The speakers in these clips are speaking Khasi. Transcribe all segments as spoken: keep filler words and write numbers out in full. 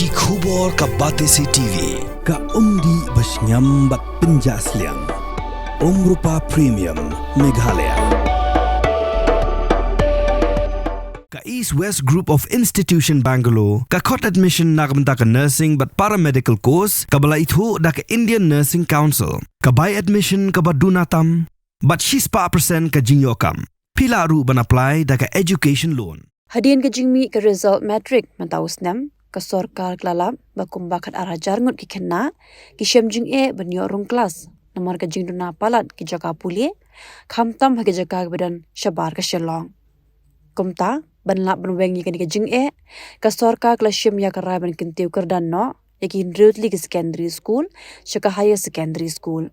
Ki khubor ka Batesi T V, ka umdih ba shngiam bad pynjah sliang. Umrupa Premium, Meghalaya. Ka East West Group of Institution Bangalore, ka khot admission na ka bynta ka nursing bad paramedical course, kaba la ithuh da ka Indian Nursing Council, ka bai admission kaba duna tam, bad shispah percent ka jingïoh kam. Phi lah ruh ban apply da ka education loan. Hadien ka jingmih ka result matric mynta u snem, ka sorkar ka la lap ba kumba khatar hajar ngut ki khynnah ki shem jingeh ban ïoh rung klas namar ka jingduna palat ki jaka pule, khamtam ha ki jaka kiba don shabar ka Shillong. Kumta, ban lap ban weng ïa kane ka jingeh, ka sorkar ka la shim ïa ka rai ban kyntiew kyrdan noh ïa ki hynriew tylli ki secondary school sha ka higher secondary school.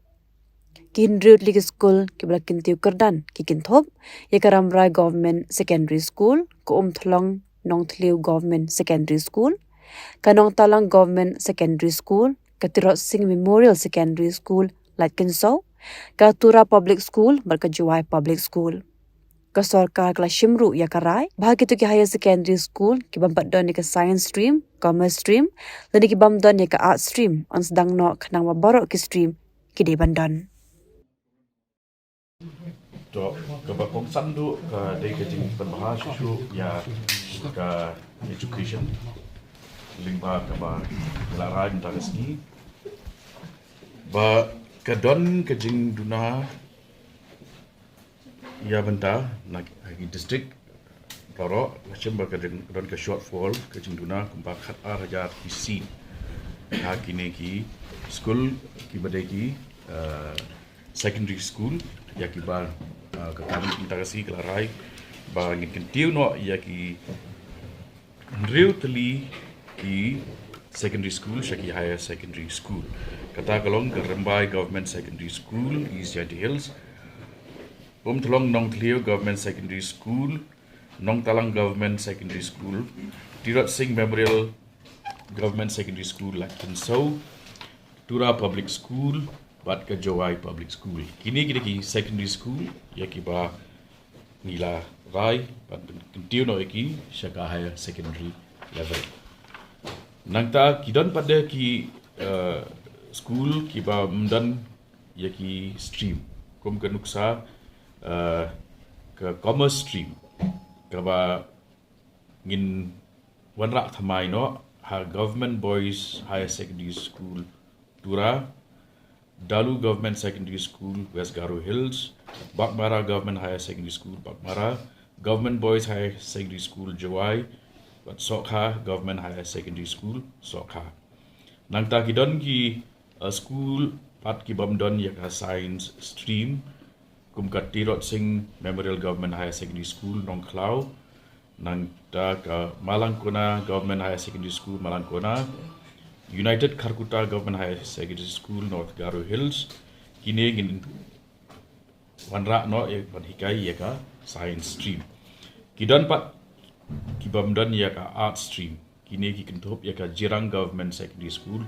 Ki hynriew tylli ki skul kiba la kyntiew kyrdan ki kynthup ïa ka Rambrai Government Secondary School, ka Umthlong Nongthliew Government Secondary School, ka Nongtalang Government Secondary School, ka Tirot Sing Memorial Secondary School, Laitkynsou, ka Tura Public School bad ka Jowai Public School. Ka sorkar ka la shim ruh ïa ka rai ba ha kito ki higher secondary school ki bym pat don ïa ka science stream, commerce stream, lane ki bym don ïa ka arts stream, yn sdang noh khnang ba baroh ki stream ki dei ban don. To, kaba kongsan duh ka dei ka jingpynbha shuh shuh ïa ka education lyngba kaba la rai mynta ka sngi ba ka don ka jingduna ïa bynta na ki district baroh, la shim ba ka don ka shortfall, ka jingduna kumba khatar hajar ki seat ha kine ki skul kiba dei ki, eh, secondary school, ïa kiba, eh, ka cabinet mynta ka sngi ka la rai ba ngin kyntiew noh ïa ki hynriew tylli ki secondary school sha ki higher secondary school. Kata ka long ka Rambrai Government Secondary School, East Jaintia Hills, Umthlong Nongthliew Government Secondary School, Nongtalang Government Secondary School, Tirot Sing Memorial Government Secondary School, Laitkynsou, Tura Public School bad ka Jowai Public School. Kine ki dei ki secondary school ïa kiba ngi la rai ban kyntiew noh ïa ki sha ka higher secondary level. Nangta ki don pat de ki, eh, school kiba ym don ïa ki stream, kum ka nuksa, eh, ka commerce stream, kaba ngin wanrah thymmai noh ha Government Boys Higher Secondary School, Tura, Dalu Government Secondary School, West Garo Hills, Baghmara Government Higher Secondary School, Baghmara, Government Boys Higher Secondary School, Jowai, bad Sohkha Government Higher Secondary School, Sohkha. Nangta ki don ki, eh, school pat ki bym don ïa ka science stream, kum ka Tirot Sing Memorial Government Higher Secondary School, Nongkhlaw, nangta ka Malangkona Government Higher Secondary School, Malangkona, United Kharkutta Government Higher Secondary School, North Garo Hills. Kine ngin wanrah noh ïa ban hikai ïa ka science stream. Ki don pat ki bym don ïa ka arts stream. Kine ki kynthup ïa ka Jirang Government Secondary School,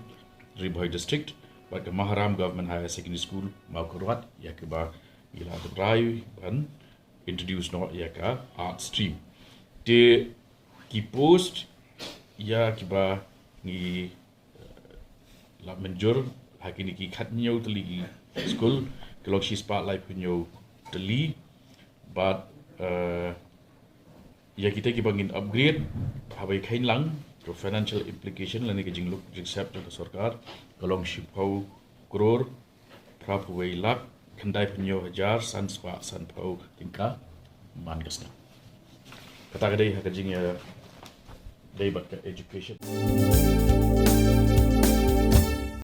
Ri Bhoi District, bad ka Maharam Government Higher Secondary School, Mawkyrwat, ïa kiba ngi la rai ban introduce noh ïa ka arts stream. Te ki post ïa kiba ngi, eh, la mynjur ha kine ki khathynñiew tylli ki skul, ki long shispah laiphew hynñiew tylli, bad, eh, ïa kita kiba ngin upgrade, haba ïa kheiñ lang, ka financial implication lane ka jingluk jingsep jong ka sorkar, ka long shiphew klur, phraphew wei lak, khyndaiphew hynñiew hajar, san spah sanphew tyngka man ka snem. Kata ka dei ha ka jingïadei bad ka education.